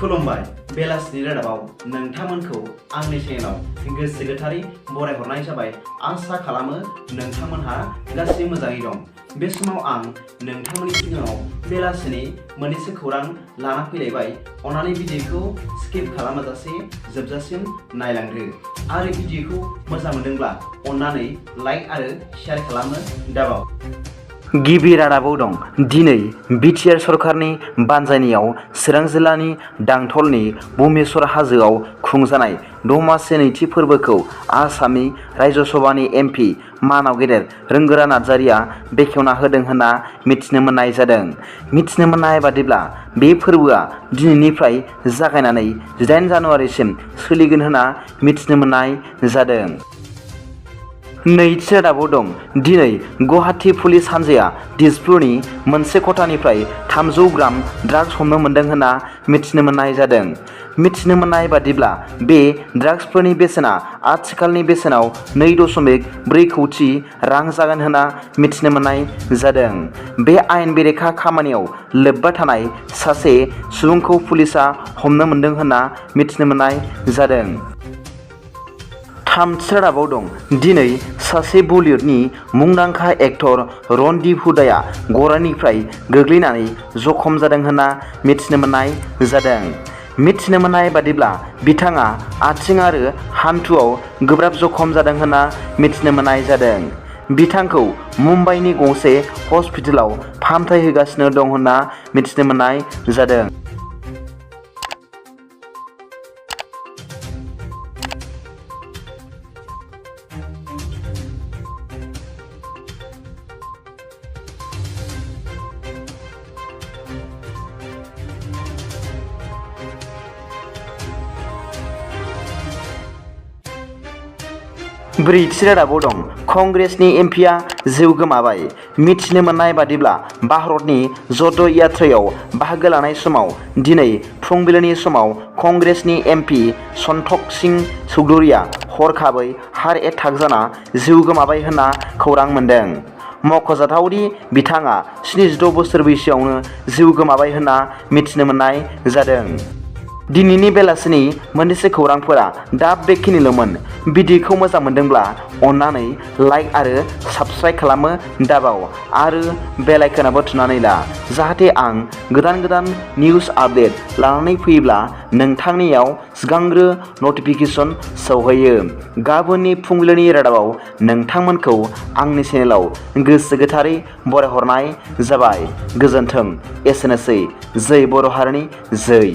खुलुमबाय बेलासिनि रादाबाव नोंथांमोनखौ आंनि चेनेलाव गोसो गोथारै बरायहरनाय जाबाय। आसा खालामो नोंथांमोनहा गासै मोजाङै दं। बे समाव आं नोंथांमोननि सिगाङाव बेलासिनि मोननैसो खौरां लाना फैलायबाय। अन्नानै भिडिअखौ स्किप खालामाजासे जोबजासिम नायलांदो आरो भिडिअखौ मोजां मोनदोंब्ला अन्नानै लाइक आरो शेयार खालामनो दाबाव। गिबि रादाबाव दं। दिनै बिटिआर सरकारनि बानजायनायाव चिरां जिल्लानि दांथलनि भुमेश्वर हाजोआव खुंजानाय दमासि नैथि फोरबोखौ आसामनि रायजोसभानि एमपि मानाव गेदेर रोंगोरा नार्जारीया बेखेवना होदों होनना मिथिनो मोननाय जादों। मिथिनो मोननाय बादिब्ला बे फोरबोआ दिनैनिफ्राय जागायनानै 18 जानुवारिसिम सोलिगोन होनना मिथिनो मोननाय जादों। नैथि रादाबाव दं। दिनै गुवाहाटी पुलिस हानजाया दिसपुरनि मोनसे खथानिफ्राय 300 ग्राम ड्राग्स हमनो मोनदों होनना मिथिनो मोननाय जादों। मिथिनो मोननाय बादिब्ला बे ड्राग्सफोरनि बेसेना आथिखालनि बेसेनाव 2.4 कौटि रां जागोन होनना मिथिनो मोननाय जादों। बे आयेन बेरेखा खामानियाव लोब्बा थानाय सासे सुबुंखौ पुलिसआ हमनो मोनदों होनना मिथिनो मोननाय जादों। थामथि रादाबाव दं। दिनै सासे बलिउडनि मुंदांखा एक्टर रणदीप हुड्डाया गरायनिफ्राय गोग्लैनानै जखम जादों होनना मिथिनो मोननाय जादों। मिथिनो मोननाय बादिब्ला बिथाङा आथिं आरो हान्थुआव गोब्राब जखम जादों होनना मिथिनो मोननाय जादों। बिथांखौ मुम्बाइनि गंसे हस्पिटालाव फाहामथाय होगासिनो दं होनना मिथिनो मोननाय जादों। ब्रैथि रादाबाव दं। कंग्रेसनि एमपिआ जिउ गोमाबाय। मिथिनो मोननाय बादिब्ला भारतनि ज'द यात्रायाव बाहागो लानाय समाव दिनै फुंबिलिनि समाव कंग्रेसनि एमपि सन्टक सिंह चौधुरीया हरखाबै हार्ट एटाक जाना जिउ गोमाबाय होनना खौरां मोन्दों। मख'जाथावदि बिथाङा 76 बोसोर बैसोआवनो जिउ गोमाबाय होनना मिथिनो मोननाय जादों। दिनैनि बेलासिनि मोननैसो खौरांफोरा दा बेखिनिल'मोन। भिडिअखौ मोजां मोनदोंब्ला अन्नानै लाइक आरो साबस्क्राइब खालामनो दाबाव आरो बेल आइकनआबो थुनानै ला, जाहाथे आं गोदान निउज आपडेट लानानै फैयोब्ला नोंथांनियाव सिगांग्रो नटिफिकेसन सौहैयो। गाबोननि फुंबिलिनि रादाबाव नोंथांमोनखौ आंनि चेनेलाव गोसो गोथारै बरायहरनाय जाबाय। गोजोन्थों। एसेनोसै। जै बर' हारिनि जै।